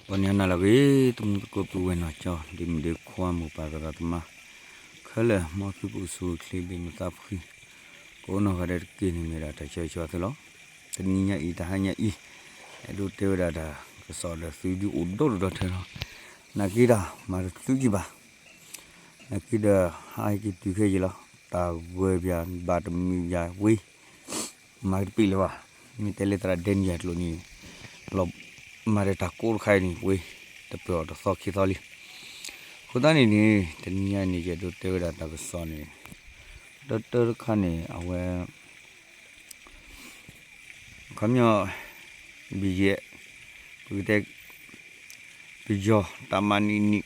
ပှၤန့ၣ်အနၢ်လၢအဂ့ၤ သမူသကိးပုၢ်ဝဲၢ်နီၢ်ကၠီ ဒ့မုၣ်ဒ့ခွါ မိၢ်ပၢ်သရၣ်သမါ ခဲလၢာ် မ်သုကအိၣ်ဆူၣ်အိၣ်ချ့ ဘၣ်မုာ်သးဖှံ ကအိၣ်နီၢ်ဂၤဒဲးတက့ၢ်န့ၣ် မ့ၢ်ဒၣ်တၢ်ဆၢဂ့ၤဆၢဝါသုလီၤ. တနံၤညါအံၤ တဟါညါအံၤ အဲၣ်ဒိးတဲဝဲဒၣ်တၢ်ကစီၣ်ဒီးသုဒုးအိၣ်ဒီဒူၣ်ဒီထၢလီၤ. နာ်က့ဒီး မၤတသုကံဘၣ် နာ်က့ဒီး ဟဲက့ၤတုၤခဲအံၤလီၤ. တၢ်ဂၢၢ်ပၠး ဘၣ်တမုာ်ပၠးဝ့ၢ် မၤကတပ့ၢ်လၢၤဘၣ်. မ့ၢ်တဲလၢသရၣ်ဒဲနယၤကျိာ်န့ၣ် လီၤမၤဒီးတၢ်ကိးတခါအံၤန့ၣ် ဝ့ၢ် တပၢၢ်အီၤတသီခံသီလံ. အဃိသတးန့ၣ်န့ၣ် တနံၤညါန့ၣ် ယအဲၣ်ဒိးတဲဝဲဒၣ်တၢ်ကစီၣ်န့ၣ် တၢတၢတခါန့ၣ် အဝဲ ခီပညီ ဘံယဲၢ် ပကတဲ ပယီၤတၢ်မၤနံၤနံၤ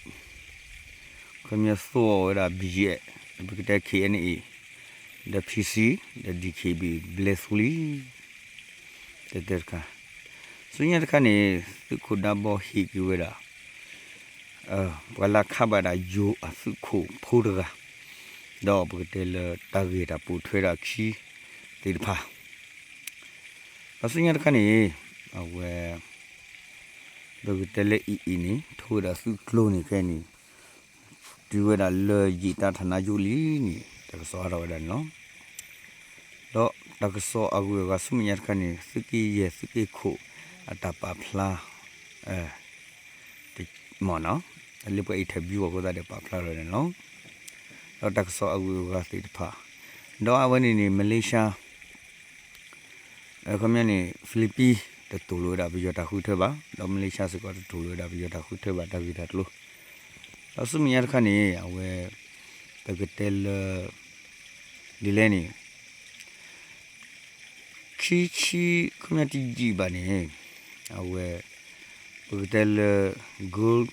ခီပညီသိအီၤဝဲဒၣ် ဘံယဲၢ် ပကတဲ ခ့ၣ်အဲၣ်အံၣ် ဒီး ဖံစံ ဒီး ဒံၣ်ခ့ၣ်ဘံၣ် ဘျဲၣ်သူလံ တၢတၢတခါ. ဆူညါတခါန့ၣ် သုးခိၣ်ဒါဘီဟ့ၣ်က့ၤဝဲဒၣ် ပှၤလၢခးဘၣ်ဒၣ်ယိၤအသုးခိၣ်ဖိတဂၤ ဒီးပကတဲလၢတၢ်ဂ့ၢ်တၢ်ပိာ်ထွဲဒၣ်အခံသ့ၣ်တဖၣ် ဒီးဆူညါတခါန့ၣ် အဝဲ ပကတဲလၢအံၤအံၤန့ၣ် ထိဝဲဒၣ်သုးကျိၤန့ၣ်ခဲအံၤန့ၣ် တုၤဝဲဒၣ်လၢယံာ်တၢ်ထးနါယိလံန့ၣ် တၢ်ကစီၣ်အါထီၣ်ဝဲဒၣ်န့ၣ်လီၤ. ဒီးတၢ်ကစီၣ်အဂုၤအဂၤဆူမဲာ်ညါတခါန့ၣ် သုးက့ယဲၢ်သုးက့ခိၣ်အတၢ်ပာ်ဖျါ မ့ၢ်နီၤ လၢပှၤ interview အဃိသတးဒီးပာ်ဖျါထီၣ်ဝဲဒၣ်န့ၣ်လီၤ. ဒီးတၢ်ကစီၣ်အဂုၤအဂၤသ့ၣ်တဖၣ် ဒီးအဝဲန့ၣ်န့ၣ် မလ့ၡါ ခီပညီန့ၣ် ဖံလံးပံၣ် တတူၢ်လိာ်ဝဲဒၣ်ပယီၤတၢ်ဃုထၢဘၣ်, ဒီးမလ့ၡါစ့ၢ်ကီးတတူၢ်လိာ်ဝဲဒၣ်ပယီၤတၢ်ဃုထၢဘၣ်တၢ်ဂ့ၢ်တၢ်ကျိၤ, ဒီးဆူမဲာ်ညါတခါန့ၣ် အဝဲ ပကတဲလၢ ဒ်လဲၣ်န့ၣ် ခံဆံ ခီပညီတယံာ်ဘၣ်န့ၣ် အဝဲ ပကတဲလၢ Gold,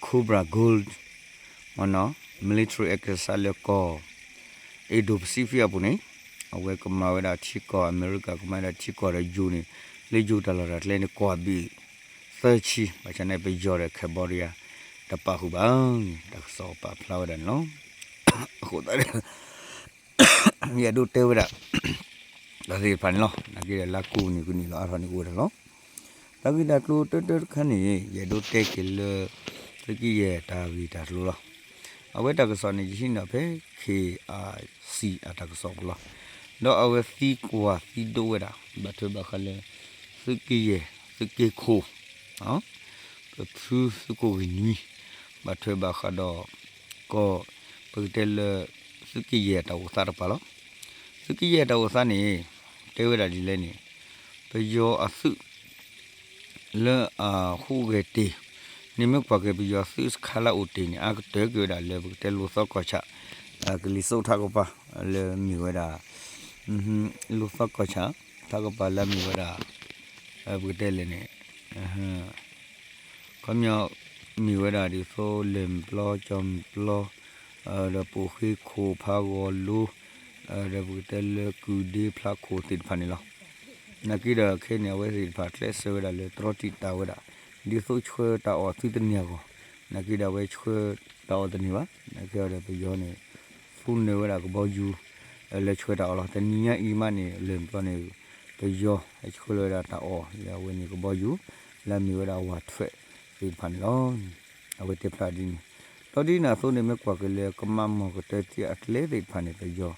Cobra Gold မ့ၢ်နီၤ military exercise လၢကီၢ် Indo-Pacific အပူၤန့ၣ် အဝဲကမၤဝဲဒၣ်ထံကီၢ် အမဲရကၤ ကမၤဝဲဒၣ်ထံကီၢ်ဒီးယိၤန့ၣ် လၢယိၤတၢ်လီၢ်တၢ်ကျဲန့ၣ် ကွၢ်ဘ့ၣ်သၢဆံ ဘၣ်ဆၣ်န့ၣ် ပယီၤဒီး Cambodia တပာ်ဃုာ်ဘၣ်န့ၣ် တၢ်ကစီၣ်ပာ်ဖျါဝဲဒၣ်န့ၣ်လီၤ. အဃိသတး ယအဲၣ်ဒိးတဲဝဲဒၣ် တၢ်သ့ၣ်တဖၣ်န့ၣ်လီၤ. နာ်က့ဒီးလၢကိးနံၤကနံၤလီၤအါထီၣ်န့ၣ်အိၣ်ဝဲဒၣ်လီၤ. တၢ်ဂ့ၢ်တၢ်ကျိၤတၢတၢတခါန့ၣ် ယအဲၣ်ဒိးတဲက့ၤလၢ သုးက့ယဲၢ်တၢ်ဂ့ၢ်တၢ်ကျိၤလီၤ. အဝဲတၢ်ကစီၣ်န့ၣ် ယဟံးန့ၢ်ဖဲ ခ့ၣ်အၣ်စံၣ် အတၢ်ကစီၣ်ပူၤလီၤ. ဒီးအဝဲသံကွၢ်သံဒိးဝဲဒၣ် ဘၣ်ထွဲဘၣ်ဃးလၢ သုးက့ယဲၢ် သုးက့ခိၣ် ပဖုသုးခိၣ်ဂ့ၢ်နွံ ဘၣ်ထွဲဘၣ်ဃးဒီး ကီၢ် ပကတဲလၢ သုးက့ယဲၢ်တၢ်အိၣ်သးတပၤလီၤ. သုးက့ယဲၢ်တၢ်အိၣ်သးန့ၣ် တဲဝဲဒၣ်ဒ်လဲၣ်န့ၣ် ပယီၤအသုး လၢအဟူးဂဲၤတ့ၢ်န့ၣ် မ့ၢ်ကွၢ်က့ၤပယီၤသုးစခါလၢအအိၣ်တ့ၢ်န့ၣ် အါကတၢၢ်က့ၤဝဲဒၣ်လၢပကတဲလိာ်သီကီၢ်ဆၣ် ကလံၤစိးထးကပၤ လၢမ့ၢ်ဝဲဒၣ် လိာ်သီကီၢ်ဆၣ် ထးကပၤလၢမ့ၢ်ဝဲဒၣ် ပကတဲလဲၣ်န့ၣ် ခီပညီ မ့ၢ်ဝဲဒၣ်ဒ်သိးလၢၢ်မုၢ်ပျီ ကၠီမုၢ်ပျီ ဒီးပိာ်ဃ့ခိၣ်ဖးဂီၤလိ ဒီးပကတဲလၢကုၢ်ဒ့ဖျါခိၣ်သ့ၣ်တဖၣ်န့ၣ်လီၤ. နာ်က့ဒီးခဲအံၤန့ၣ် အဝဲသ့ၣ်တဖၣ်ကျဲးစၢးဝဲဒၣ်လၢတြီတံာ်တာ်ဝဲဒၣ် ဒ်သိးဆှၢတၢ်အီၣ်သုတန့ၢ်အဂီၢ်, နာ်က့ဒီးအဝဲဆှၢတၢ်အီၣ်တန့ၢ်ဘၣ်, နာ်က့ဒီးပယီၤန့ၣ် သူနၢၤဝဲဒၣ်ကဘီယူၤ လၢဆှၢတၢ်အီၣ်လီၤ. တနံၤညါအံၤမးန့ၣ် လၢၢ်မုၢ်ပျီန့ၣ် ပယီၤဟဲဆှၢလီၤဝဲဒၣ်တၢ်အီၣ် လၢအဝဲန့ၣ်ကဘီယူၤ လၢအမ့ၢ်ဝဲဒၣ်ဝးထွဲးသ့ၣ်တဖၣ်န့ၣ်လီၤ. အဝဲတဲဖျါဒ်န့ၣ်, ဒီးဒ်န့ၣ်အသိးန့ၣ် မ့ၢ်ကွၢ်က့ၤလၢ ကမါမီၢ်ကတၢၢ်တံၢ်အကျဲသ့ၣ်တဖၣ်န့ၣ် ပယီၤ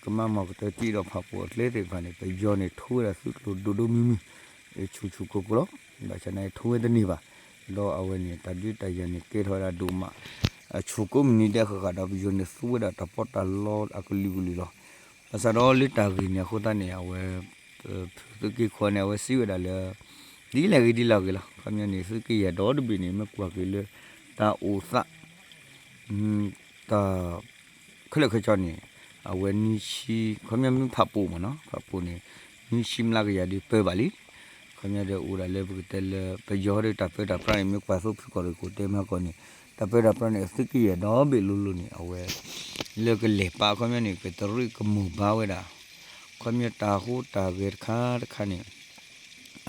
ကမါမီၢ်ကတၢၢ်တံၢ်ဒီးဖၣ်ပူၣ်အကျဲသ့ၣ်တဖၣ်န့ၣ် ပယီၤန့ၣ် ထိဝဲဒၣ်သုးကျိၤဒိၣ်ဒိၣ်မုၢ်မုၢ် ဆူၣ်ဆူၣ်ကိၢ်ကိၢ်လီၤ. ဘၣ်ဆၣ်န့ၣ်ထိဝဲတန့ၢ်ဘၣ်, ဒီးအဝဲန့ၣ် တၢ်ဒုးတၢ်ယၤန့ၣ် ကဲထီၣ်ဝဲဒၣ်ဒိၣ်မး အဆိကိးမုၢ်နံၤဒဲးဃၣ်ဃၣ်ဒီး ပယီၤန့ၣ်သူဝဲဒၣ်တၢ်ပီးတၢ်လီအကလုာ်ကလုာ်လီၤ. ဘၣ်ဆၣ်ဒီးလၢတၢ်ဂ့ၢ်န့ၣ်အဃိသတးန့ၣ် အဝဲ သုးက့ခိၣ်န့ၣ် အဝဲစံးဝဲဒၣ်လၢ ဒ်လဲၣ်ဂ့ၤဒ်လဲၣ်ဂ့ၤလီၤ. ခီပညီန့ၣ် သုးက့ယဲၢ်ဒီတဘ့ၣ်န့ၣ် မ့ၢ်ကွၢ်က့ၤလၢ တၢ်အိၣ်သး တၢ် ခဲလၢာ်ခဲဆ့န့ၣ် အဝဲနွံဆံ ခီပညီမ့ၢ်ဖၣ်ပူၣ်မ့ၢ်နီၤ ဖၣ်ပူၣ်န့ၣ် နွံဆံမျးကယၤဒုးပၢဘၣ်လံ. ခီပညီဒီးအိၣ်ဒၣ်လၢပကတဲလၢ ပယီၤဒီးတၢ်ပၢတၢ်ပြးန့ၣ် မ့ၢ်ကွၢ်သိဖုၣ်ကီၢ်ရ့ၣ်ခိၣ်တဲမၤကီၢ်န့ၣ် တၢ်ပၢတၢ်ပြးန့ၣ် သုးက့ယဲၢ်ဒီဘ့ၣ်လိၤလိၤန့ၣ် အဝဲ လၢကလဲၤပာ်ခီပညီန့ၣ် ကတရံးကမိၢ်ဘါဝဲဒၣ် ခီပညီတၢ်ဟူးတၢ်ဂဲၤတခါတခါန့ၣ်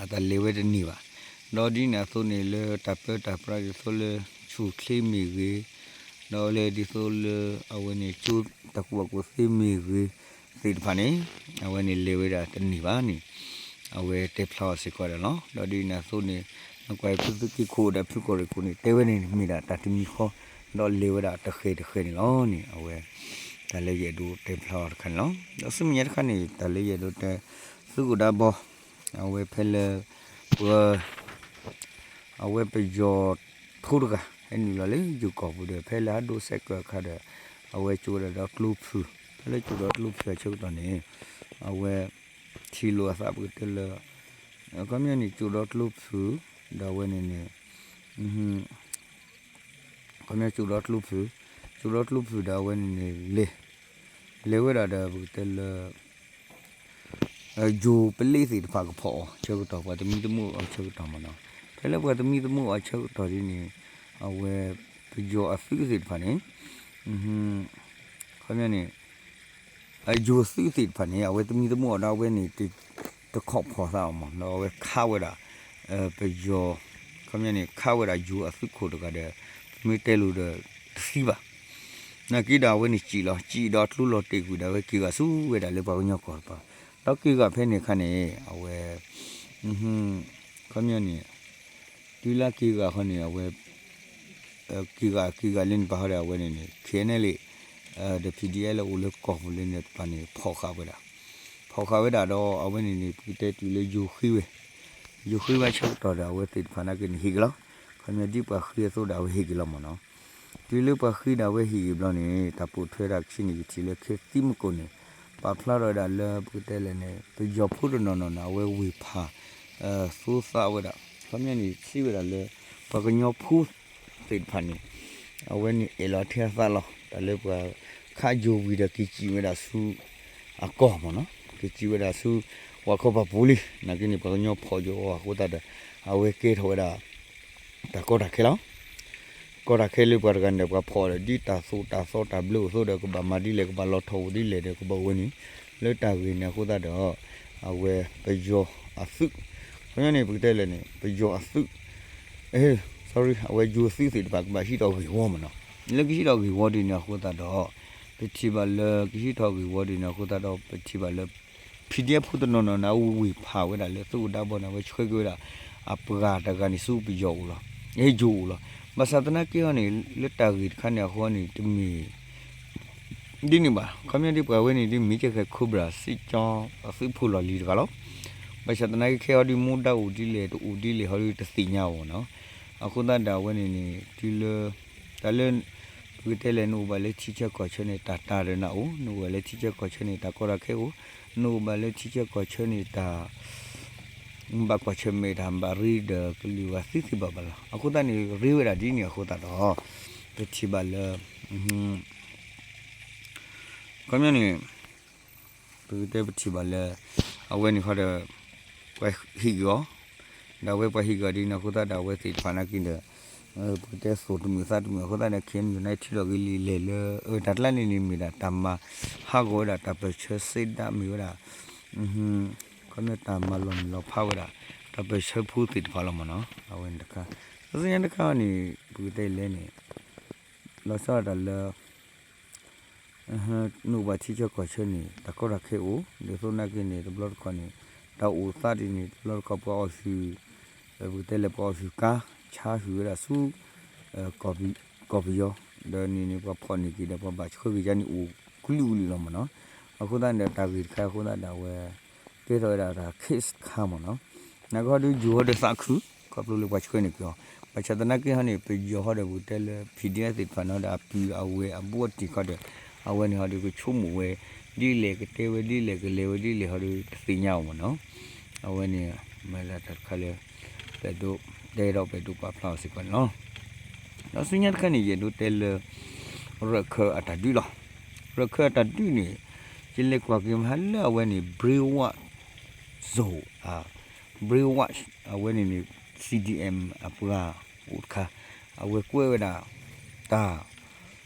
အတၢ်လဲၤဝဲတန့ၢ်ဘၣ်. ဒီးဒ်န့ၣ်အသိးန့ၣ် လၢတၢ်ပၢတၢ်ပြးဒ်သိးလၢ ဆူၣ်ချ့မ့ၢ်ဂ့ၤ, ဒီးလၢဒ်သိးလၢ အဝဲန့ၣ် ကၠိတၢ်ကူၣ်ဘၣ်ကူၣ်သ့မ့ၢ်ဂ့ၤ သ့ၣ်တဖၣ်န့ၣ် အဝဲန့ၣ်လဲၤဝဲဒၣ်တန့ၢ်ဘၣ်န့ၣ် အဝဲတဲဖျါအီၤစ့ၢ်ကီးဒၣ်လီၤ. ဒီးဒ်န့ၣ်အသိးန့ၣ် ကွၢ်ဖုသုးက့ခိၣ်ဒီးဖုကီၢ်ရ့ၣ်ခိၣ်န့ၣ် တဲဝဲန့ၣ်န့ၣ် မ့ၢ်ဒၣ်တၢ်တမံၤဃီ ဒီးလဲၤဝဲဒၣ်တဃဲၤတဃဲၤန့ၣ်လီၤန့ၣ် အဝဲ တၢ်လၢယအဲၣ်ဒိးတဲဖျါအီၤတခါန့ၣ်လီၤ. ဒီးဆူမဲာ်ညါတခါန့ၣ် တၢ်လၢယအဲၣ်ဒိးတဲ သုးခိၣ်ဒၢဘီ အဝဲဖဲလၢ ပ အဝဲပယီၤဖိတဂၤ ဟဲနုာ်လီၤလၢယိၤကီၢ်ပူၤဒီး ဖဲလၢဟးဒိးစဲးကၢၣ်အခါဒီး အဝဲကၠိဒီးကျိဖုၣ် ဖဲလၢကၠိဒီးကျိဖုၣ်အဆၢကတီၢ်န့ၣ် အဝဲ ထံၣ်လိာ်အသးပကတဲလၢ ခီပညီန့ၣ် ကၠိဒီးကျိဖုၣ် ဒီးအဝဲန့ၣ်န့ၣ် ခီပညီကၠိဒီးကျိဖုၣ်, ကၠိဒီးကျိဖုၣ်ဒီးအဝဲန့ၣ်န့ၣ် လဲၤ လဲၤဝဲဒၣ်ဒီးပကတဲလၢ ယိၤပလ့သ့ၣ်တဖၣ်ကဖီၣ်အီၤဆၢကတီၢ် ပှၤသမံသမိးအီၤဆၢကတီၢ်မ့ၢ်နီၤ, ဖဲလၢပှၤသမံသမိးအီၤဆၢကတီၢ်ဒ်န့ၣ် အဝဲ ပယီၤအသုးသ့ၣ်တဖၣ်န့ၣ် ခီပညီန့ၣ် အယိၤသုးသ့ၣ်တဖၣ်န့ၣ် အဝဲသမံသမိးအီၤဒီးအဝဲန့ၣ် တခီၣ်ဖီၣ်သးအီၤမ့ၢ်နီၤ, အဝဲခးဝဲဒၣ် ပယီၤ ခီပညီန့ၣ် ခးဝဲဒၣ်ယိၤအသုးခိၣ်တဂၤဒီး ပမ့ၢ်တဲလိၤဒီးတသံဘၣ် နာ်က့ဒီးအဝဲန့ၣ်စံၣ်လီၤ, စံၣ်ဒီးကျိလီၤတဲာ်ကွံာ်ဒီး အဝဲက့ၤဂာ်ဆူဝဲဒၣ်လၢပှၤကညီကီၢ်တပၤ, ဒီးက့ၤဂာ်ဖဲန့ၣ်အခါန့ၣ် အဝဲ ခီပညီန့ၣ် တုၤလၢက့ၤဂာ်ဃီန့ၣ် အဝဲ က့ၤဂာ် က့ၤဂာ်လၢန့ၣ် ပာ်ဃီဒီးအဝဲန့ၣ်န့ၣ် ခဲန့ၣ်လံ ဒီး PDF လၢအိၣ်လၢကီၢ်ပူၤလၢန့ၣ်တပၤန့ၣ် ဖီၣ်ဃာ်ဝဲဒၣ်, ဖီၣ်ဃာ်ဝဲဒၣ်ဒီး အဝဲန့ၣ်န့ၣ် ပကတဲတုၤလၢယိၤဃ့ဝဲ, ယိၤဃ့ဝဲဆၢကတီၢ်ဒီး အဝဲသ့ၣ်တဖၣ်နာ်က့န့ၣ် ဟ့ၣ်က့ၤလီၤ, ခီပညီဒ်ပှၤဃ့အသိးဒီး အဝဲဟ့ၣ်က့ၤလီၤမ့ၢ်နီၤ. တုၤလၢပှၤဃ့ဒီးအဝဲဟ့ၣ်က့ၤဘျီန့ၣ် တၢ်ပိာ်ထွဲဒၣ်ခံန့ၣ် ယထံၣ်လၢခဲသံမကိၣ်န့ၣ် ပာ်ဖျါထီၣ်ဝဲဒၣ်လၢပကတဲလဲၣ်န့ၣ် ပယီၤဖိတနီၤနီၤန့ၣ် အဝဲဝ့ၢ်ဖး သိသးဝဲဒၣ်, ခီပညီန့ၣ် စံးဝဲဒၣ်လၢ ပှၤကညီဖိသ့ၣ်တဖၣ်န့ၣ် အဝဲန့ၣ်အဲၣ်လီၤထဲအသးလီၤ. တၢ်လၢပှၤခးယိၤဝံၤဒီး က့ၤစံၣ်ဝဲဒၣ်ဆူ အကီၢ်မ့ၢ်နီၤ, က့ၤစံၣ်ဝဲဒၣ်ဆူ ပှၤခီပၤပူၤလံ, နာ်က့န့ၣ် ပှၤကညီဖီၣ်ယိၤအီၤအဃိသတးဒီး အဝဲကဲထီၣ်ဝဲဒၣ် တၢ်ကီတၢ်ခဲလီၤ. ကီတၢ်ခဲလၢပှၤတဂၤန့ၣ်ဒီး ပှၤဖီၣ်ဒီး ဒ်တၢ်သိၣ်တၢ်သီတၢ်ဘျၢအိၣ်အသိးဒီး ကဘၣ်မၤဒ်လဲၣ် ကဘၣ်လီၤထီၣ်အိၣ်ဒ်လဲၣ်ဒီး ကဘၣ်ဝဲန့ၣ် လၢတၢ်ဂ့ၢ်န့ၣ်အဃိသတးဒီး အဝဲပယီၤအသုး, ခီပညီန့ၣ် ပကတဲလဲၣ်န့ၣ် ပယီၤအသုး sorry အဝဲယိၤသုးသ့ၣ်တဖၣ် ကဘၣ်ဟံးထီၣ်ဂ့ၢ်ဝီမ့ၢ်နီၤ, လၢကဟံးထီၣ်ဂ့ၢ်ဝီဒ်န့ၣ်အဃိသတးဒီး ပထံၣ်ဘၣ်လၢ ကဟံးထီၣ်ဂ့ၢ်ဝီဒ်န့ၣ်အဃိသတးဒီး ပထံၣ်ဘၣ်လၢ PDF ဖိတနီၤနီၤန့ၣ် အဝဲဝ့ၢ်ဖးဝဲဒၣ်လၢသုးခိၣ်ဒၢဘီန့ၣ် အဝဲဆှၢက့ၤဝဲဒၣ် အပှၤတဂၤန့ၣ်ဆူပယီၤအိၣ်လီၤ, ယိၤအိၣ်လီၤ. ဘၣ်ဆၣ်သနာ်က့ဟီန့ၣ် လၢတၢ်ဂ့ၢ်တခါန့ၣ်အဃိန့ၣ် တမ့ၢ် ဒ်န့ၣ်ဘၣ်, ခီပညီဒ်ပှၤဝဲန့ၣ်ဒ် မ့ၢ်ကဲဃဲ Cobra စစ်ကြောင်း အသုးဖိလီၢ်လံၤတဂၤလီၤ. ဘၣ်ဆၣ်သနာ်က့ခဲအံၤဒ် မူဒါအိၣ်ဒ်လဲၣ် တအိၣ်ဒ်လဲၣ်ဟီဒ် တသ့ၣ်ညါအီၤနီၤ. အဃိသတးဒီးအဝဲန့ၣ်န့ၣ် တုၤလၢ တၢ်လၢ ပကတဲလဲၣ် နအိၣ်ဘၣ်လၢထံဆၢကီၢ်ဆၢန့ၣ် တၢ်တၢ်ဒီးနအိၣ်, နအိၣ်ဘၣ်လၢထံဆၢကီၢ်ဆၢန့ၣ် တၢ်ကီတၢ်ခဲအိၣ်, နအိၣ်ဘၣ်လၢထံဆၢကီၢ်ဆၢန့ၣ် တၢ် ဘၣ်ကွၢ်ဆၢၣ်မဲာ်တၢ်ဘၣ်ရ့ဒီးကလုာ်ဘၣ်သ့သ့ဘၣ်ဘၣ်လီၤ. အဃိသတးန့ၣ် ရ့ဝဲဒၣ်ဒ်န့ၣ်အဃိသတးဒီး ပထံၣ်ဘၣ်လၢ ခီပညီန့ၣ် ပကတဲပထံၣ်ဘၣ်လၢ အဝဲန့ၣ်ဃီဒီး ပှၤဟ့ၣ်က့ၤအီၤ, ဒီးအဝဲပှၤဟ့ၣ်က့ၤအီၤဒ်န့ၣ်အဃိသတးဒီး အဝဲသ့ၣ်တဖၣ်နာ်က့ဒီး ပကတဲသိၣ်တမုာ်သးတမုာ်အဃိသတးဒီး KNU န့ၣ်ထံၣ်လိာ်က့ၤလံာ်လဲၢ်လၢ တၢ်ကျါန့ၣ်န့ၣ်မ့ၢ်ဒၣ်တၢ်မၤဟးဂီၤဝဲဒၣ်တၢ်ပၢၢ်ဆၢစ့ဒၣ်မ့ၢ်ဝဲဒၣ် ခီပညီတၢ်မၤလီၤမုၢ်လီၤဖးဝဲဒၣ် တၢ်ပၢၢ်ဆၢဖိသ့ၣ်တဖၣ်လီၤမ့ၢ်နီၤ အဝဲန့ၣ်တခါ, ဒီးဆူညါတခါန့ၣ် ပကတဲလဲၣ်န့ၣ် လီၤဆီဒၣ်တၢ်လၢ နအိၣ်ဘၣ်ထံဆၢကီၢ်ဆၢန့ၣ် တၢ်ကီတၢ်ခဲအိၣ် ဒ်သိးနာ်က့န့ၣ် တဘျီတခီၣ်န့ၣ် တၢ်အိၣ်သးဒ်န့ၣ် တဘျီတခီၣ်ပှၤအီၣ်ဆူၣ် ပကတဲလဲၣ်ပှၤအီၣ်ဆူၣ်ကါ ဆါဆူၣ်ဝဲဒၣ်ဆူ ကီၢ်ပယီၤ ဒီးန့ၣ်န့ၣ် ပှၤဖီၣ်န့ၢ်က့ၤဒီး ပှၤဘၣ်ဆှၢက့ၤယါန့ၣ်အိၣ်ကလုာ်ကလုာ်လီၤမ့ၢ်နီၤ. အဃိသတးန့ၣ်ဒီး တၢ်ဂ့ၢ်တခါအဃိသတးဒီး အဝဲ ကဲထီၣ်ဝဲဒၣ်တၢ် case တခါမ့ၢ်နီၤ. နာ်က့ဟီဒုးယိၤဟီဒုးသးခု ခီဖျိလၢပှၤဆှၢန့ၢ်က့ၤအီၤ ဘၣ်ဆၣ်သနာ်က့ဟီန့ၣ် ပယီၤဟီဒီးပကတဲလၢ PDF သ့ၣ်တဖၣ်န့ၣ်ဒီး အပုၢ်အဝဲၢ်အဘူးအတံၢ်ခီဒီး အဝဲန့ၣ်ဟီဒီးကဆိကမိၣ်ဝဲ ဒ်လဲၣ်ကတဲဝဲ ဒ်လဲၣ်ကလဲၤဝဲ ဒ်လဲၣ်ဟီဒီးတသ့ၣ်ညါအီၤမ့ၢ်နီၤ. အဝဲန့ၣ် မ့ၢ်ဒၣ်တၢ်တခါလၢ ပအဲၣ်ဒိးတဲဒီးပအဲၣ်ဒိးပာ်ဖျါအီၤစ့ၢ်ကီးန့ၣ်လီၤ. ဒီးဆူညါတခါန့ၣ် ယအဲၣ်ဒိးတဲလၢ ရၢၢ်ခၢၣ်အတၢ်ဒုးလီၤ. ရၢၢ်ခၢၣ်အတၢ်ဒုးန့ၣ် ယလဲၤကွၢ်က့ၤမဟါလၢအဝဲန့ၣ် Brave Watch Zone အ Brave Watch အဝဲန့ၣ်န့ၣ် CDM အပှၤအိၣ်တခါ အဝဲကွဲးဝဲဒၣ် တၢ်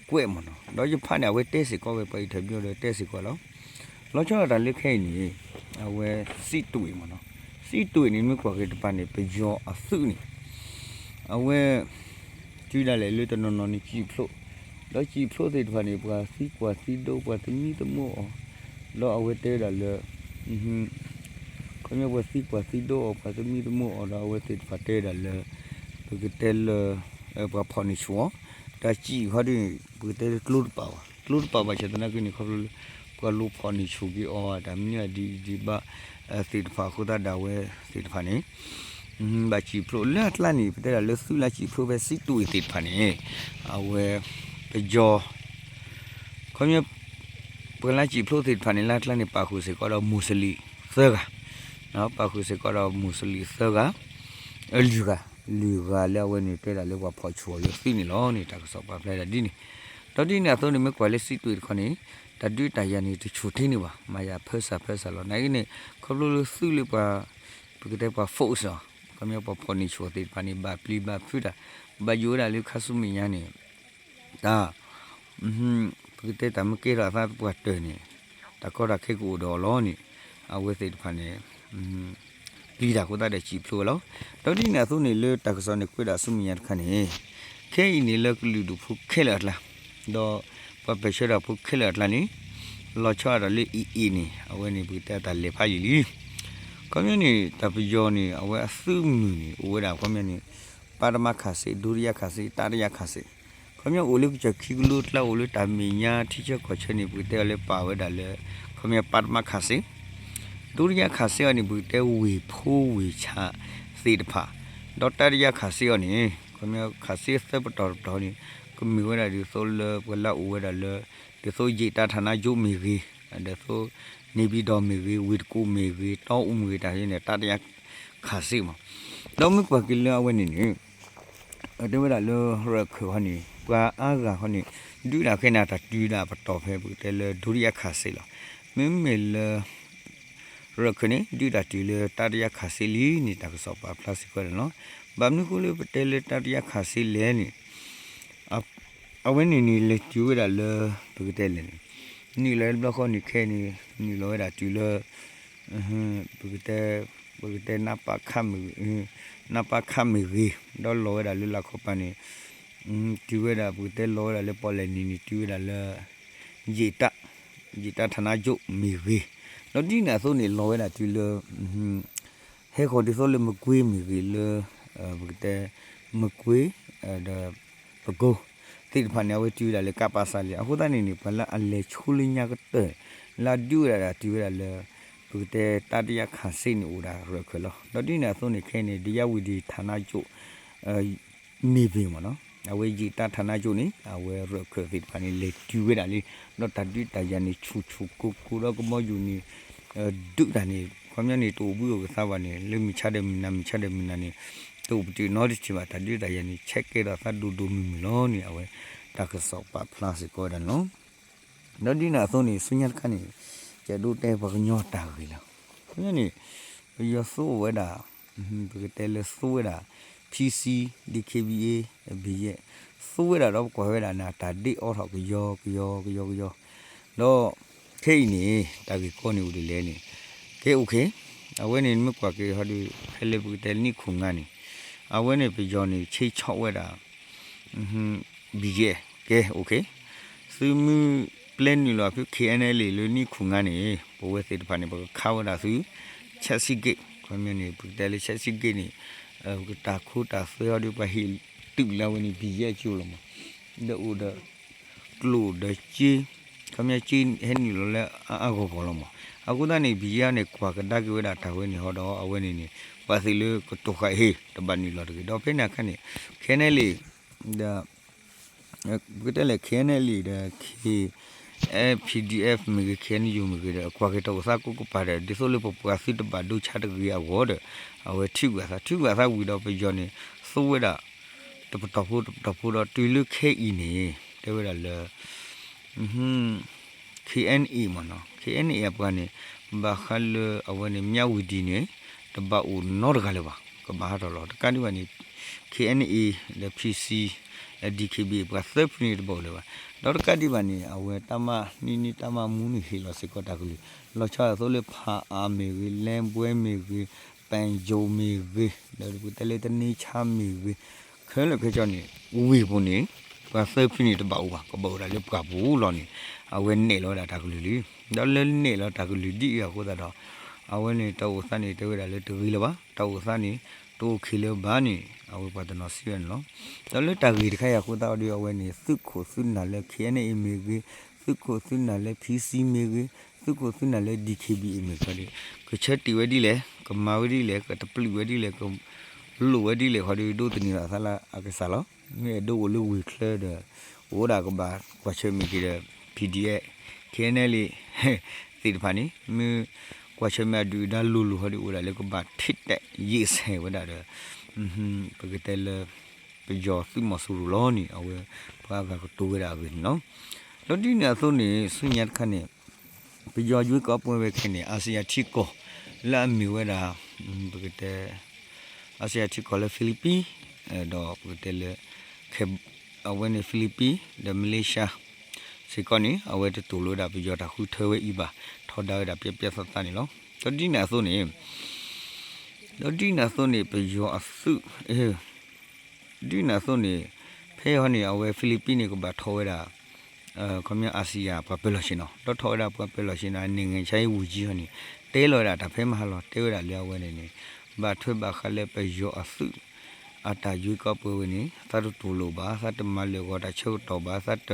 ကွဲးမ့ၢ်နီၤ. ဒီးယဖးန့ၣ် အဝဲတဲစ့ၢ်ကီးဝဲပှၤ interview ဒီးတဲစ့ၢ်ကီးလီၤ. လီၤဆီဒၣ်တၢ်လၢခဲအံၤန့ၣ် အဝဲ စံးတွ့ၣ် မ့ၢ်နီၤ. စံးတွ့ၣ် န့ၣ် မ့ၢ်ကွၢ်က့ၤတပၤန့ၣ် ပယီၤအသုးန့ၣ် အဝဲ တုၤဒၣ်လဲာ်လၢတနီၤနီၤန့ၣ် စံၣ်ဖျိး ဒီးစံၣ်ဖျိးသ့ၣ်တဖၣ်န့ၣ် ပှၤသံကွၢ်သံဒိး ပှၤသမံသမိးအီၤ ဒီးအဝဲတဲဝဲဒၣ်လၢ ခီ ခီပညီပှၤသံပှၤသံဒိၣ်အီၤ ပှၤသမံသမိးအီၤဒီး အဝဲသ့ၣ်တဖၣ်တဲဒၣ်လၢ ပကတဲလၢ ပှၤဖီၣ်န့ၢ်ဆူၣ်အီၤ, တၢ်စံၣ်ခီဒ်န့ၣ် ပကတဲလၢကျိတပာ်ဘၣ်, ကျိတပာ်ဘၣ်ဆၣ်သနာ်က့န့ၣ် ခီဖျိလၢ ပှၤလိဖီၣ်န့ၢ်ဆူၣ်က့ၤအီၤ တၢ်မနုၤအဒံးဒံးဘၣ် သ့ၣ်တဖၣ်အဃိသတးဒီး အဝဲသ့ၣ်တဖၣ်န့ၣ် ဘၣ်စံၣ်ဖျိးလၢအကျါန့ၣ် ပတဲဒၣ်လၢသုးလၢစံၣ်ဖျိးဖဲစံးတွ့ၣ်သ့ၣ်တဖၣ်န့ၣ် အဝဲ ပယီၤ ခီပညီ ပှၤလၢစံၣ်ဖျိးသ့ၣ်တဖၣ်န့ၣ် လၢအကျါန့ၣ် ပာ်ဃုာ်စ့ၢ်ကီးဒီး မူးစလ့ၣ်သၢဂၤ, ပာ်ဃုာ်စ့ၢ်ကီးဒီး မူးစလ့ၣ်သၢဂၤ, လွံၢ်ဂၤ, လွံၢ်ဂၤလၢအဝဲန့ၣ်တဲဒၣ်လၢပှၤဖီၣ်ဆူၣ်အီၤလၢသုးန့ၣ်လီၤန့ၣ် တၢ်ကစီၣ်ပာ်ဖျါဒၣ်ဒ်န့ၣ်, ဒီးဒ်န့ၣ်အသိးန့ၣ် မ့ၢ်ကွၢ်လၢစံးတွ့ၣ်တခီန့ၣ် တၢ်ဒုးတၢ်ယၤန့ၣ် တဆူၣ်ထံန့ၣ်ဘၣ်, မၤယၤဖၢစၢ်ဖၢစၢ်လီၤ. နာ်က့န့ၣ် ခီဖျိလၢသုးလၢပှၤ ပကတဲပှၤ force အီၤ, ခီပညီပှၤဖီၣ်န့ၢ်ဆူၣ်အီၤသ့ၣ်တဖၣ်န့ၣ် ဘၣ်ပျံၤဘၣ်ဖုးတၢ်, ဘၣ်ယိၣ်ဝဲဒၣ်လၢခါဆူမဲာ်ညါန့ၣ် တၢ် ပကတဲတၢ်မ့ၢ်ကဲထီၣ်အသးပှၤတၢၢ်န့ၣ် တၢ်ကီတၢ်ခဲကအိၣ်ဒီးအီၤလီၤန့ၣ် အဝဲသ့ၣ်တဖၣ်န့ၣ် ပျံၤတၢ်အဃိသတးဒီးစံၣ်ဖျိးဝဲလီၤ. ဒီးဒ်န့ၣ်အသိးန့ၣ် လၢတၢ်ကစီၣ်န့ၣ်ကွဲးဒၣ်ဆူမဲာ်ညါတခါန့ၣ် ခဲအံၤန့ၣ်လၢကလုာ်ဒူၣ်ဖိခဲလၢာ်အကျါ ဒီးပှၤပၢၢ်ဆၢတၢ်ဖိခဲလၢာ်အကျါန့ၣ် လီၤဆီဒၣ်တၢ်လၢအံၤအံၤန့ၣ် အဝဲန့ၣ်ပကတဲတၢ်လဲၤဖးယံာ်လံ. ခီပညီန့ၣ် တၢ်ပယီၤန့ၣ် အဝဲအသုးမုၢ်န့ၣ် အိၣ်ဝဲဒၣ်ခီပညီန့ၣ် ပထမခၣ်စ့, ဒုတိယခၣ်စ့, တတိယခၣ်စ့, ခီပညီအိၣ်လၢကစၢၢ်ခံကလိကျါ အိၣ်လၢတၢ်မဲာ်ညါထံဆၢကီၢ်ဆၢန့ၣ် ပကတဲအီၤလၢပာ်ဝဲဒၣ်လၢ ခီပညီ ပထမခၣ်စ့, ဒုတိယခၣ်စ့အီၤန့ၣ် ပကတဲဝ့ၢ်ဖိဝ့ၢ်ဆးသ့ၣ်တဖၣ်, ဒီးတတိယခၣ်စ့အီၤန့ၣ် ခီပညီခၣ်စ့သၢပတီၢ်တပတီၢ်န့ၣ် ကမ့ၢ်ဝဲဒၣ်ဒ်သိးလၢပှၤလၢအအိၣ်ဝဲဒၣ်လၢ ဒ်သိးယံာ်တၢ်ဌာနချုပ်မ့ၢ်ဂ့ၤ, ဒ်သိး နေပြည်တော်မ့ၢ်ဂ့ၤ, ဝ့ၢ်တကူၣ်မ့ၢ်ဂ့ၤ, တီအူမ့ၢ်ဂ့ၤ တၢ်ဟဲန့ၣ် တတိယခၣ်စ့မး, ဒီးမ့ၢ်ကွၢ်က့ၤလၢအဝဲန့ၣ်န့ၣ် တဲဝဲဒၣ်လၢရၢၢ်ခၢၣ်ခီန့ၣ် ပှၤအါဂၤခီန့ၣ် ဒုးဒၣ်ခဲန့ၣ် တၢ်တုၤဒၣ်ပတီၢ်ဖဲပကတဲလၢ ဒုတိယခၣ်စ့လီၤ. မ့မ့ၢ်လၢ ရၢၢ်ခၢၣ်န့ၣ် ဒုးတၢ်တုၤလၢတတိယခၣ်စ့လံန့ၣ် တၢ်ကစီၣ်ပာ်ဖျါစ့ၢ်ကီးန့ၣ်လီၤ. ဘၣ်မနုၤဃိလၢပတဲလၢတတိယခၣ်စ့လဲၣ်န့ၣ် အဝဲန့ၣ်န့ၣ် လဲၤတုၤဝဲဒၣ်လၢ ပကတဲလဲၣ်န့ၣ် နုာ်လီၤလၢဘျီဃီန့ၣ်ခဲအံၤန့ၣ် နုာ်လီၤဝဲဒၣ်တုၤလၢ ပကတဲ ပကတဲ နပခမ့ၢ်ဂ့ၤ ဒီးလီၤဝဲဒၣ်လၢလၢခီပၤန့ၣ် တုၤဝဲဒၣ် ပကတဲလီၤဝဲဒၣ်လၢပီၣ်လဲၣ်နံၤန့ၣ် တုၤဝဲဒၣ်လၢ ယံာ်တၢ် ယံာ်တၢ်ဌာနချုပ်မ့ၢ်ဂ့ၤ, ဒီးဒ်န့ၣ်အသိးန့ၣ် လီၤဝဲဒၣ်တုၤလၢ ဟဲဃီၤဒ်သိးလၢမကွ့မ့ၢ်ဂ့ၤလၢ ပကတဲ မကွ့ ဒီး ပကိ သ့ၣ်တဖၣ်န့ၣ် အဝဲတုၤဝဲဒၣ်လၢကပစၢ်လံ. အဃိသတးန့ၣ်န့ၣ် ပှၤလၢအလဲၤဆိလၢညါကတၢၢ် လၢအဒုးဝဲဒၣ်ဒီးတုၤဝဲဒၣ်လၢ ပကတဲတတိယခၣ်စ့န့ၣ်အိၣ်ဒၣ်ရၢၢ်ခၢၣ်လီၤ. ဒီးဒ်န့ၣ်အသိးန့ၣ် ခဲအံၤန့ၣ် ဒီးယဝံၤဒံး ဌာနချုပ် န့ၢ်ဘ့ၣ်မ့ၢ်နီၤ အဝဲယံာ်တၢ်ဌာနချုပ်န့ၣ် အဝဲရၢၢ်ခၢၣ်သ့ၣ်တဖၣ်န့ၣ် လဲၤတုၤဝဲဒၣ်လံ. ဒီးတၢ်ဒုးတၢ်ယၤန့ၣ် ဆူၣ်ဆူၣ်ကိၢ်ကိၢ်ဒီးကဘီယူၤန့ၣ် ဒုးတၢ်န့ၣ် ခီပညီန့ၣ် တအိၣ်ဘှံးအိၣ်ကသါဘၣ်န့ၣ် လၢမုၢ်ဆါဒီးမုၢ်နၤ မုၢ်ဆါဒီးမုၢ်နၤန့ၣ် တအိၣ်ပတုာ်နီတထံၣ်ဘၣ် တၢ်ဒုးတၢ်ယၤန့ၣ် ဆဲးကဲထီၣ်သးဒိၣ်ဒိၣ်မုၢ်မုၢ်လီၤန့ၣ် အဝဲတၢ်ကစီၣ်ပာ်ဖျါစ့ၢ်ကီးဝဲဒၣ်န့ၣ်လီၤ. ဒီးဒ်န့ၣ်အသိးန့ၣ် ဆူညါတခါန့ၣ် ကဒိးတဲပှၤကညီတၢ်ဂ့ၢ်လီၤ. ခီပညီန့ၣ် ပယီၤသိဝဲဒၣ် ပကတဲလၢသိဝဲဒၣ် PC, DKBA, BGF သိဝဲဒၣ်ဒီးပကွၢ်ဝဲဒၣ်န့ၣ် တၢ်ဒ့အီထီၣ်ကယီကယီကယီကယီ ဒီးခဲအံၤန့ၣ် တၢ်ဂ့ၢ်ကီန့ၣ်အိၣ်ဒ်လဲၣ်န့ၣ် ကဲ okay အဝဲန့ၣ်မ့ၢ်ကွၢ်က့ၤဟီဒီး ဖဲလၢပကတဲနံၣ်ခိၣ်ငါန့ၣ် အဝဲန့ၣ်ပယီၤန့ၣ် ဆ့ဆီၣ်ဝဲဒၣ် BGF ကဲ okay သုမ့ၢ်ပျဲနုာ်လီၤဖု KNLA လၢနံၣ်ခိၣ်ငါန့ၣ် ပဝဲသ့ၣ်တဖၣ်န့ၣ် ပကခးဝဲဒၣ်သု Checkpost Gate ခီပညီန့ၣ် ပကတဲလၢ Checkpost Gate န့ၣ် ပကတၢ်ခိတၢ်သွဲဟီဒီး ပှၤဟ့ၣ်တုာ်လၢအဝဲန့ၣ် BGF ကၠိလီၤမး ဒီးအိၣ်ဒီး ကျိၣ်ဒီးစ့ ခီပညီစ့ဟဲနုာ်လီၤလၢအအါဂီၢ်ဂီၢ်လီၤမး. အဃိသတးန့ၣ် BGF န့ၣ် ကွၢ်ကဒါက့ၤဝဲဒၣ်တၢ်ဝဲန့ၣ်ဟီဒီး အဝဲန့ၣ်န့ၣ် ပှၤသ့ၣ်လၢကတိၤဃာ်ဟ့ၣ် တဘၣ်နုာ်လီၤတဂ့ၤ. ဒီးဖဲန့ၣ်အခါန့ၣ် KNLA ဒီး ပကတဲလဲၣ် KNLA ဒီး PDF မ့ၢ်ဂ့ၤ KNU မ့ၢ်ဂ့ၤဒီး ကွၢ်က့ၤတၢ်အိၣ်သးကိးကပၤဒီး ဒ်သိးလၢပပှၤသုတဘၣ်ဒိဆါတဂ့ၤအဂီၢ်ဒီး အဝဲထုးကွံာ်အသး ထုးကွံာ်အသးဝံၤဒီးပယီၤန့ၣ် သိဝဲဒၣ် တပတီၢ်ဖိတပတီၢ်ဖိဒီးတုၤလၢခဲအံၤန့ၣ် တဲဝဲဒၣ်လၢ KNA မ့ၢ်နီၤ KNA အပှၤန့ၣ် ဘၣ်ဃးလၢအဝဲန့ၣ် မြဝတီ န့ၣ် တဘၣ်အိၣ်နီတဂၤလၢၤဘၣ် ကဘၣ်ဟးထီၣ်လီၤ. တကးဒံးဘၣ်န့ၣ် KNA ဒီး PC ဒီး DKBA ပှၤသၢဖုန့ၣ်တဘၣ်အိၣ်လၢၤဘၣ်. ဒီးတကးဒံးဘၣ်န့ၣ် အဝဲတၢ်မၤနံၤနံၤတၢ်မၤမူန့ၣ်ဟ့ၣ်လီၤစ့ၢ်ကီးတၢ်ကလုၢ် လီၤဆီဒၣ်တၢ်သိးလၢ ဖၣ်အၣ် မ့ၢ်ဂ့ၤ လဲဘွဲ မ့ၢ်ဂ့ၤ ပၣ်ယိၤ မ့ၢ်ဂ့ၤ ဒီးပကတဲလၢတန့ဆါ မ့ၢ်ဂ့ၤ ခဲလၢာ်ခဲဆ့န့ၣ် ဝ့ၢ်ပူၤန့ၣ် ပှၤသၢဖုန့ၣ်တဘၣ်အိၣ်ဘၣ် ကဘၣ်အိၣ်ဒၣ်လၢပှၢ်ပူၤလီၤန့ၣ် အဝဲနဲၣ်လီၤဝဲဒၣ်တၢ်ကလုၢ်လံ. ဒီးလၢနဲၣ်လီၤတၢ်ကလုၢ်ဒ်အံၤအဃိသတးဒီး အဝဲန့ၣ်တၢ်အိၣ်သးန့ၣ် တဲဝဲဒၣ်လၢတဂ့ၤလၢၤဘၣ်, တၢ်အိၣ်သးန့ၣ် တအိၣ်ခံးလၢၤဘၣ်န့ၣ် အဝဲပှၤတနီၤစံးဝဲန့ၣ်လီၤ. ဒီးလၢတၢ်ဂ့ၢ်တခါအံၤအဃိသတးဒီး အဝဲန့ၣ် သုးခိၣ်သုးနၢ်လၢ ခ့ၣ်အဲၣ်အဲၣ်မ့ၢ်ဂ့ၤ, သုးခိၣ်သုးနၢ်လၢ ဖံစံမ့ၢ်ဂ့ၤ, သုးခိၣ်သုးနၢ်လၢ ဒံၣ်ခ့ၣ်ဘံၣ်အ့ၣ်မ့ၢ်ဂ့ၤဒီး ကဆၢတ့ၢ်ဝဲဒ်လဲၣ်, ကမၤဝဲဒ်လဲၣ်, ကတပျုာ်ဝဲဒ်လဲၣ်, ကလိၣ်ဝဲဒ်လဲၣ်ဃီဒီး ဒိးသန့ၤလီၤအသးလၢအကစၢ်လီၤ. မ့ၢ်အဲၣ်ဒိးအိၣ်လၢဝ့ၢ်ချၢဒီး အိၣ်ဒၣ်ကဘၣ်ကွၢ်ဆၢၣ်မဲာ်က့ၤဒီး PDF, KNLA သ့ၣ်တဖၣ်န့ၣ် မ့ၢ်ကွၢ်ဆၢၣ်မဲာ်အဒုၣ်အဒါလိၤလိၤဃီဒီး အိၣ်ဒၣ်လၢကဘၣ်ထံၣ်တဲာ်ယ့ၣ်ဆဲးဝဲဒၣ်ဒီး ပကတဲလၢ ပယီၤသုးမီၤစိရိၤလီၤန့ၣ် အဝဲပှၤဂၤကတိၤဝဲဒၣ်အဂ့ၢ်န့ၣ်လီၤ. ဒီးဒ်န့ၣ်အသိးန့ၣ် ဆူညါတခါန့ၣ် ပယီၤယွ့ကီးပှဲၤဝဲခဲန့ၣ် အၣ်စံၣ်ယၣ်ထံကီၢ် လၢအမ့ၢ်ဝဲဒၣ် ပကတဲ အၣ်စံၣ်ယၣ်ထံကီၢ်လၢ Philippines ဒီးပကတဲလၢ ခဲ အဝဲန့ၣ် Philippines ဒီး Malaysia စ့ၢ်ကီးန့ၣ် အဝဲတတူၢ်လိာ်ဝဲဒၣ်ပယီၤတၢ်ဃုထၢဝဲအံၤဘၣ်, ထီဒါဝဲဒၣ်ပျဲပျဲသးသးန့ၣ်လီၤ. ဒီးဒ်န့ၣ်အသိးန့ၣ် ဒီးဒ်န့ၣ်အသိးန့ၣ် ပယီၤအသုး ဒ်န့ၣ်အသိးန့ၣ် ဖဲဟီန့ၣ် အဝဲ Philippines န့ၣ် ကဘၣ်ထီၣ်ဝဲဒၣ် ခီပညီ အၣ်စံၣ်ယၣ်ပှၤပၢၤလီၢ်ဆ့ၣ်နီၤ, ဒီးထီၣ်ဝဲဒၣ်ပှၤပၢၤလီၢ်ဆ့ၣ်နီၤ နိုင်ငံခြားရေးဝန်ကြီး ဟီန့ၣ် တဲလီၤဝဲဒၣ်တၢ်ဖဲမဟါလီၤ, တဲဝဲဒၣ်လၢအဝဲန့ၣ်န့ၣ် ဘၣ်ထွဲဘၣ်ဃးလၢပယီၤအသုး အတၢ်ယွ့ကီးပှဲၤဝဲန့ၣ် သးတတူၢ်လိာ်ဘၣ်, သးတမၤလၢာ်ဂီၤတၢ်ဆၢကတီၢ်ဘၣ်, သးတ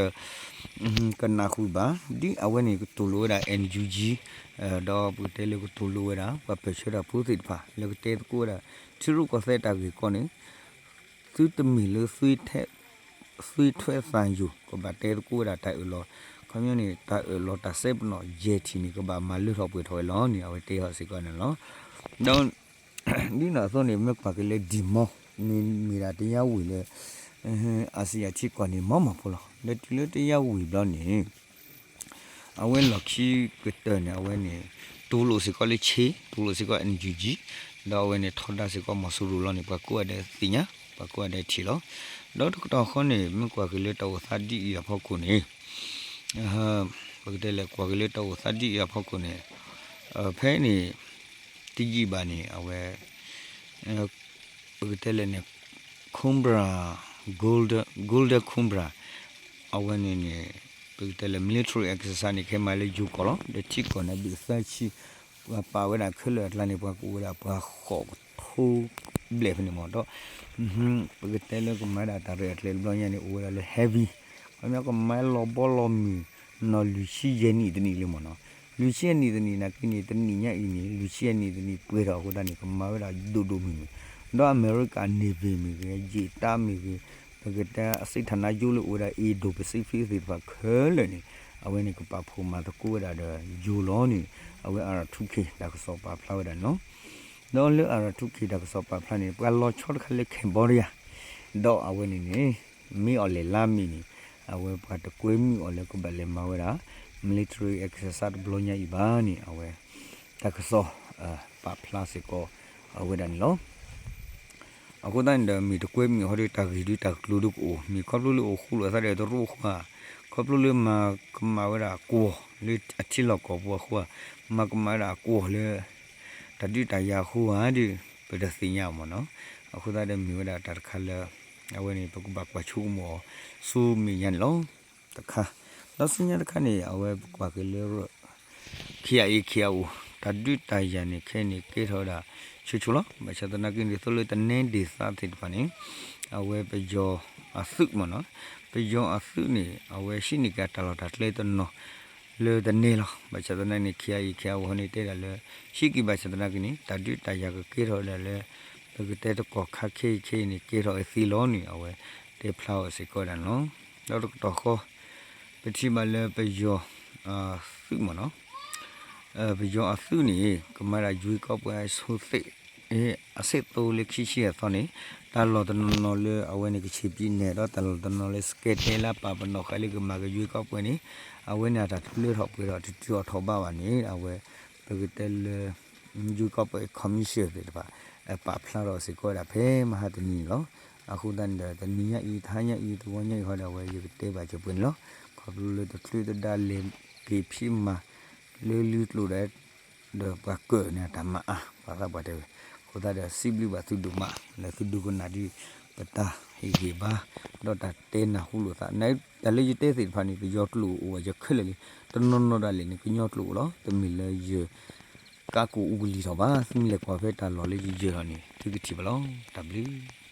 ကနၢ်ဟူဘၣ်, ဒ်အဝဲန့ၣ်ကတူၢ်လိာ်ဝဲဒၣ် NUG ဒီးပကတဲလၢကတူၢ်လိာ်ဝဲဒၣ် ပှၤပၢၢ်ဆၢတၢ်ဖိသ့ၣ်တဖၣ် လၢကတဲသကိးဝဲဒၣ် ထံရူၢ်ကီၢ်သဲးတၢ်ဂ့ၢ်ကီန့ၣ် သုတမ့ၢ်လၢ သွေးထွက်သံယို ကဘၣ်တဲသကိးဝဲဒၣ်တၢ်အၢၣ်လီၤ, ခီပညီန့ၣ် တၢ်အၢၣ်လီၤတၢ်စဲပနီၣ်ယဲၢ်ထံၣ်န့ၣ် ကဘၣ်မၤလၢထီၣ်ပှဲၤထီၣ်ဝဲလီၤန့ၣ် အဝဲတဲဟီၣ်စ့ၢ်ကီးန့ၣ်လီၤ. ဒီး ဒ်န့ၣ်အသိးန့ၣ် မ့ၢ်ကွၢ်က့ၤလၢ ဒံၣ်မီ န့ၣ်မ့ၢ်ဒၣ်တယါဝံၤလၢ အၣ်စံၣ်ယၣ်ထံကီၢ်န့ၣ် မီမီၢ်ဖိလီၤ. ဒီးတုၤလၢတယါဝံၤဘျီန့ၣ် အဝဲလီၢ်ခံကတၢၢ်န့ၣ် အဝဲန့ၣ် တူၢ်လိာ်စ့ၢ်ကီးလၢဆ့, တူၢ်လိာ်စ့ၢ်ကီး NUG, ဒီးအဝဲန့ၣ်ထီဒါစ့ၢ်ကီးမီၤစိရိၤလီၤန့ၣ် ပှၤကိးဂၤဒဲးသ့ၣ်ညါ, ပှၤကိးဂၤဒဲးထံၣ်လီၤ. ဒီးတကတီၢ်ဃီန့ၣ် မ့ၢ်ကွၢ်က့ၤလၢတၢ်အိၣ်သးဒ်အံၤအဖီခိၣ်န့ၣ် ပကတဲလဲၣ် ကွၢ်က့ၤလၢတၢ်အိၣ်သးဒ်အံၤအဖီခိၣ်န့ၣ် ဖဲန့ၣ် တယံာ်ဘၣ်န့ၣ် အဝဲ ပကတဲလဲၣ်န့ၣ် Cobra, Golden, Golden Cobra အဝဲန့ၣ်န့ၣ် ပကတဲလဲၣ် military exercise န့ၣ် ခဲမၤလၢယိၤကီၢ်လီၤ. ဒီးထံကီၢ်န့ၣ် ဘ့ၣ်သၢဆံ ပှၤပာ်ဝဲဒၣ်ခဲလၢာ်အကျါန့ၣ် ပှၤကအိၣ်ဝဲဒၣ်ပှၤဃိးကထိဘျဲၣ်ဖဲန့ၣ်မ့ၢ်ဒီး ပကတဲလၢကမၤဒၣ်တၢ်ရဲၣ်တၢ်ကျဲၤတဘျီညါန့ၣ် အိၣ်ဝဲဒၣ်လၢ heavy ခီပညီကမၤလီၤဘီလီၤမုၢ် နီၢ်လွံၢ်ဆံယဲၢ်နံၣ်တနံၣ်လံမ့ၢ်နီၤ, လွံၢ်ဆံယဲၢ်နံၣ်တနံၣ်နာ်က့န့ၣ် တနံၣ်ညါအံၤန့ၣ် လွံၢ်ဆံယဲၢ်နံၣ်တနံၣ်ပှဲၤထီၣ်အဃိသတးန့ၣ် ကမၤဝဲဒၣ်ဒိၣ်ဒိၣ်မုၢ်မုၢ်, ဒီးအမဲရကၤ Navy မ့ၢ်ဂ့ၤ ယံာ်တၢ်မ့ၢ်ဂ့ၤ ပကတဲအစံးထၣ်နါယိလၢအိၣ်ဝဲဒၣ် Indo-Pacific သ့ၣ်တဖၣ်ခဲလၢာ်န့ၣ် အဝဲန့ၣ်ကပာ်ဖှိၣ်မၤသကိးဝဲဒၣ်ဒီးယိၤလီၤန့ၣ် အဝဲ R two K တၢ်ကစီၣ်ပာ်ဖျါဝဲဒၣ်န့ၣ်လီၤ. ဒီးလၢ R two K တၢ်ကစီၣ်ပာ်ဖျါန့ၣ် ပှၤလီၤဆီတခါလၢ Cambodia ဒီးအဝဲန့ၣ်န့ၣ် မ့ၢ်အီၤလဲၤလါမ့ၢ်န့ၣ် အဝဲပှၤတကွဲမုာ်အီၤလၢကဘၣ်လဲၤမၤဝဲဒၣ် military exercise တဘျီညါအံၤဘၣ်န့ၣ် အဝဲ တၢ်ကစီၣ် ပာ်ဖျါစ့ၢ်ကီး အဝဲဒၣ်န့ၣ်လီၤ. အဃိသတးန့ၣ်ဒီး မ့ၢ်တကွဲမုာ်ဟီဒီး တၢ်ဂ့ၢ်ဒုးတၢ်ကကျိၤဒုးကအိၣ် မ့ၢ်ခီဖျိလၢအိၣ်ဃူလိာ်သးဒီးတရူးအဃိဧါ, ခီဖျိလၢမၤကမၣ်ဝဲဒၣ်ကွီၢ်လၢအထံလီၢ်ကီၢ်ပူၤအဃိဧါ, မၤကမၣ်ဝဲဒၣ်ကွီၢ်လၢ တၢ်ဒုးတၢ်ယၤအဃိဧါဒီး ပတသ့ၣ်ညါမ့ၢ်နီၤ. အဃိသတးဒီးမ့ၢ်ဝဲဒၣ်တၢ်တခါလၢ အဝဲန့ၣ် ပကဘၣ်ကွၢ်ဆိကမိၣ်အီၤ ဆူမဲာ်ညါန့ၣ်လီၤ. တခါ ဒီးဆူညါတခါန့ၣ် အဝဲပကွၢ်က့ၤလၢ KIA KIO တၢ်ဒုးတၢ်ယၤန့ၣ် ခဲအံၤန့ၣ် ကဲထီၣ်ဝဲဒၣ်ဆိဆိလီၤ. ဘၣ်ဆၣ်သနာ်က့န့ၣ် သိလၢတနဲဒၣ်သးသ့ၣ်တဖၣ်န့ၣ် အဝဲပယီၤအသုးမ့ၢ်နီၤ, ပယီၤအသုးန့ၣ် အဝဲဟံးန့ၢ်က့ၤတၢ်လီၢ်တၢ်ကျဲတနီၤ လၢတနဲလီၤ. ဘၣ်ဆၣ်သနာ်က့န့ၣ် KIA KIO ဟီန့ၣ် တဲဒၣ်လၢ ဟံးက့ၤဘၣ်ဆၣ်သနာ်က့န့ၣ် တၢ်ဒုးတၢ်ယၤကကဲထီၣ်ဝဲဒၣ်လၢ ပကတဲတကီၢ်ခါခဲအံၤခဲအံၤန့ၣ် ကဲထီၣ်ဝဲသ့လီၤန့ၣ် အဝဲတဲဖျါအီၤစ့ၢ်ကီးဝဲဒၣ်န့ၣ်လီၤ. ဒီးတကတီၢ်ဃီ ပထံၣ်ဘၣ်လၢပယီၤသုးမ့ၢ်နီၤ, ပယီၤအသုးန့ၣ် ကမၤဒၣ်ယွ့ကီးပှဲၤအဆိသ့ၣ် အဆံးသိလၢခံဆံယဲၢ်သီန့ၣ် တၢ်လီၢ်တနီၤနီၤလၢအဝဲန့ၣ် ကချ့ၣ်ပံနဲၣ် ဒီးတၢ်လီၢ်တနီၤလၢ စကဲတဲလၢပာ်ပနီၣ်ဃာ်လၢကမၤကယွ့ကီးပှဲၤန့ၣ် အဝဲန့ၣ်အတၢ်တလၢထီၣ်ပှဲၤထီၣ် တတုၤအီၤထီၣ်ဘးဘၣ်န့ၣ် အဝဲ ပကတဲလၢ ယွ့ကီးပှဲၤ commission သ့ၣ်တဖၣ် ပာ်ဖျါထီၣ်စ့ၢ်ကီးဝဲဒၣ်ဖဲမဟါတနံၤန့ၣ်လီၤ. အဃိသတးန့ၣ်ဒီး တနံၤညါအံၤ တဟါညါအံၤ တဂီၤညါအံၤဃီဒီး အဝဲယကတဲဘၣ်စၢၤပှဲၤန့ၣ်လီၤ. ခီဖျိလၢတချုးတဒါလဲၤက့ၤဖံးမၤ လၢလံကျိၤဒီး ဒီးပှၤကၢၣ်န့ၣ်တၢ်မၤအါ ပှၤသးပှၢ်တဲဝဲ, အဃိသတးဒီး စံးဘျုးဘၣ်သုဒိၣ်မး လၢသုဒိကနၣ်ဒ် ပတၢ်ဟ့ၣ်ဂံၢ်ဘါ ဒီးတၢ်တဲနၢ်ဟူလိာ်သး တၢ်လၢယတဲသ့ၣ်တဖၣ်န့ၣ် ပယီၤကျိာ်အိၣ်ဝဲယခဲလၢာ်လံ, တနီၤနီၤဒၣ်လဲာ်န့ၣ် ကညီကျိာ်အိၣ်လီၤ. တမ့ၢ်လၢယ ကါကိၣ်အူကလံၤထီၣ်ဘၣ်. သုမ့ၢ်လဲၤကွၢ်ဖဲတၢ်လီၢ်လၢယယၢၤထီၣ်န့ၣ် သုကထံၣ်ဘၣ်လီၤ. တၢ်ဘျုး